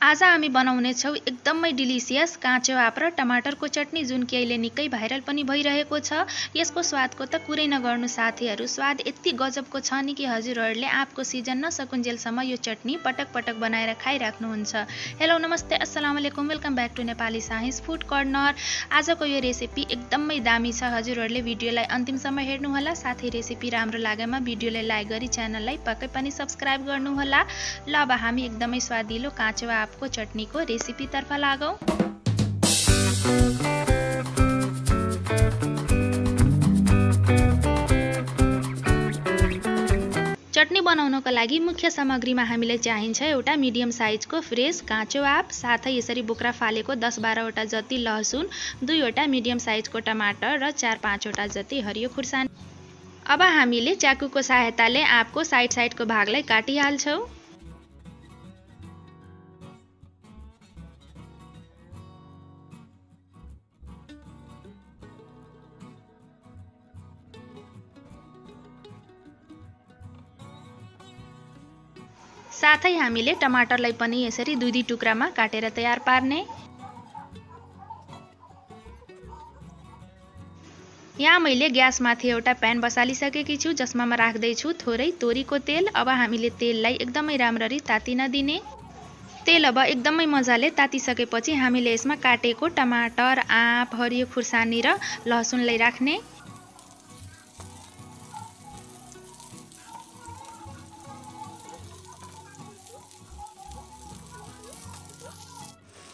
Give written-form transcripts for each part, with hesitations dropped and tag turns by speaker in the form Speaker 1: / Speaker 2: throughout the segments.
Speaker 1: आज हामी बनाउने छौं एकदमै डिलिसियस काँचो आँप र टमाटरको चटनी जुन कि अहिले निकै भाइरल पनि भइरहेको छ। यसको स्वादको त कुरै नगर्नु साथीहरु, स्वाद यति गजबको छ नि कि हजुरहरुले आँपको सिजन नसकुन्जेलसम्म यो चटनी पटक पटक बनाएर खाइराख्नुहुन्छ। हेलो नमस्ते अस्सलाम वालेकुम, welcome back to Nepali science food corner. आजको यो रेसिपी एकदमै दामी छ, हजुरहरुले भिडियोलाई अन्तिमसम्म हेर्नु होला। साथै रेसिपी राम्रो लागेमा भिडियोलाई लाइक गरी च्यानललाई पक्कै पनि सब्स्क्राइब गर्नु होला। ल अब हामी एकदमै स्वादिलो काँचो आँपको चटनीको रेसिपी तर्फ लागौं। चटनी बनाउनको लागि मुख्य सामग्रीमा हामीलाई चाहिन्छ एउटा मिडियम साइजको फ्रेश काँचो आँप, साथै यसरी बोक्रा फालेको 10-12 वटा जति लहसुन, 2 वटा मिडियम साइजको टमाटर र 4-5 वटा जति हरियो खुर्सानी। अब हामीले चाकुको सहायताले आँपको साइडको भागलाई काटिहाल्छौं। साथै हामीले टमाटरलाई पनि यसरी 2 टुक्रामा काटेर तयार पार्ने। यहाँ मैले ग्यासमाथि एउटा प्यान बसालिसकेकी छु जसमा म राख्दै छु थोरै तोरीको तेल। अब हामीले तेललाई एकदमै राम्ररी तातिन दिने। तेल अब एकदमै मजाले तातिसकेपछि हामीले यसमा काटेको टमाटर, आँप, हरियो खुर्सानी र लहसुनलाई राख्ने।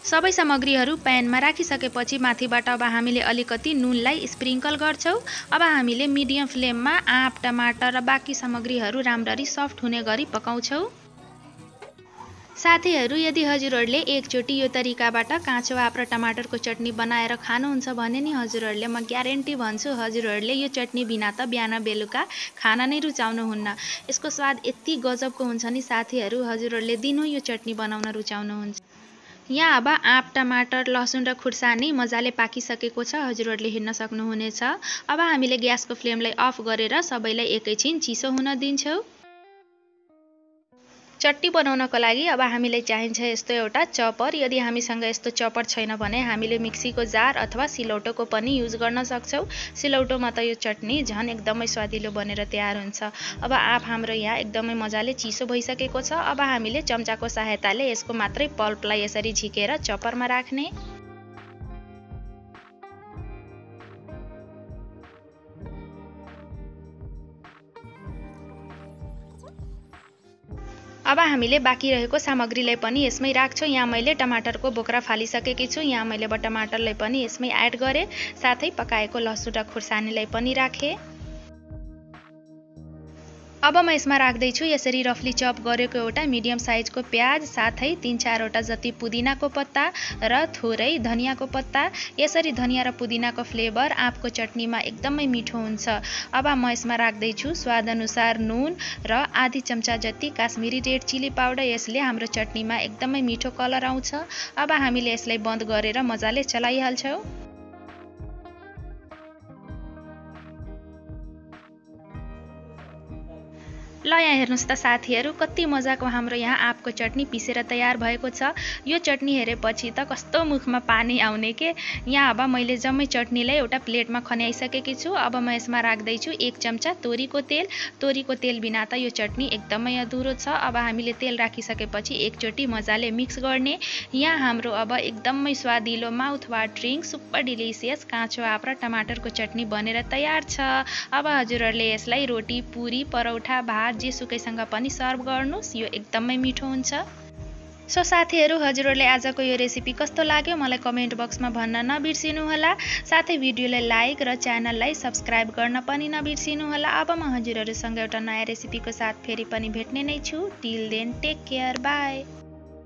Speaker 1: सबै सामग्रीहरू प्यानमा राखिसकेपछि माथिबाट अब हामीले अलिकति नुनलाई स्प्रिङ्कल गर्छौं। अब हामीले मिडियम फ्लेममा आँप, टमाटर र बाँकी सामग्रीहरू राम्ररी सफ्ट हुने गरी पकाउँछौं। साथीहरु, यदि हजुरहरुले एकचोटी यो तरिकाबाट काँचो आँप र टमाटरको चटनी बनाएर खानुहुन्छ भने नि हजुरहरुले म ग्यारेन्टी भन्छु हजुरहरुले यो चटनी बिना त बिहान बेलुका खाना नै रुचाउनुहुन्न। यसको स्वाद यति गजबको हुन्छ नि साथीहरु, हजुरहरुले दिनहुँ यो चटनी बनाउन रुचाउनुहुन्छ। यहाँ अब आँप, टमाटर, लहसुन र खुर्सानी मजाले पाकिसकेको छ, हजुरहरुले हेर्न सक्नुहुनेछ। अब हामीले ग्यासको फ्लेमलाई अफ गरेर सबैलाई एकैछिन चिसो हुन दिन्छौं। चटनी बनाउनको लागि अब हामीलाई चाहिन्छ यस्तो एउटा चपर। यदि हामीसँग यस्तो चपर छैन भने हामीले मिक्सीको जार अथवा सिलौटोको पनि युज गर्न सक्छौं। सिलौटोमा त यो चटनी झन् एकदमै स्वादिलो बनेर तयार हुन्छ। अब आँप हाम्रो यहाँ एकदमै मजाले चिसो भइसकेको छ। अब हामीले चम्चाको सहायताले यसको मात्रै पल्पलाई यसरी झिकेर चपरमा राख्ने। अब हामीले बाँकी रहेको सामग्रीलाई पनि यसमै राख्छौं। यहाँ मैले टमाटरको बोक्रा फालिसकेकी छु, यहाँ मैले टमाटरलाई पनि यसमै एड गरे, साथै पकाएको लहसुन र खुर्सानीलाई पनि राखे। अब म यसमा राख्दै छु यसरी रफली चप गरेको एउटा मिडियम साइजको प्याज, साथै 3-4 वटा जति पुदिनाको पत्ता र थोरै धनियाको पत्ता। यसरी धनिया र पुदिनाको फ्लेभर आँपको चटनीमा एकदमै मिठो हुन्छ। अब म यसमा राख्दै छु स्वाद अनुसार नुन र आधी चम्चा जति काश्मिरी रेड चिली पाउडर। यसले हाम्रो चटनीमा एकदमै मिठो कलर आउँछ। अब हामीले यसलाई बन्द गरेर मजाले चलाइहाल्छौं। ल यहाँ हेर्नुस् त साथीहरु, कति मजाको हाम्रो यहाँ आँपको चटनी पिसेर तयार भएको छ। यो चटनी हेरेपछि त कस्तो मुखमा पानी आउने के। यहाँ अब मैले जम्मै चटनीलाई एउटा प्लेटमा खन्याइसकेकी छु। अब म यसमा राख्दै छु 1 चम्चा तोरीको तेल। तोरीको तेल बिना त यो चटनी एकदमै अधुरो छ। अब हामीले तेल राखिसकेपछि एकचोटी मजाले मिक्स गर्ने। यहाँ हाम्रो अब एकदमै स्वादिलो माउथ वाटरिङ सुपर डिलिसियस काँचो आँप र टमाटरको चटनी बनेर तयार छ। अब हजुरहरुले यसलाई रोटी, पुरी, परौठा, भात जेसुकैसँग पनि सर्भ गर्नुस्, यो एकदमै मिठो हुन्छ। सो साथीहरु, हजुरहरुले आजको यो रेसिपी कस्तो लाग्यो मलाई कमेन्ट बक्समा भन्न नबिर्सिनु होला। साथै भिडियोलाई लाइक र च्यानललाई सब्स्क्राइब गर्न पनि नबिर्सिनु होला। अब म हजुरहरुसँग एउटा नयाँ रेसिपीको साथ फेरि पनि भेट्ने नै छु। Till then take care, by.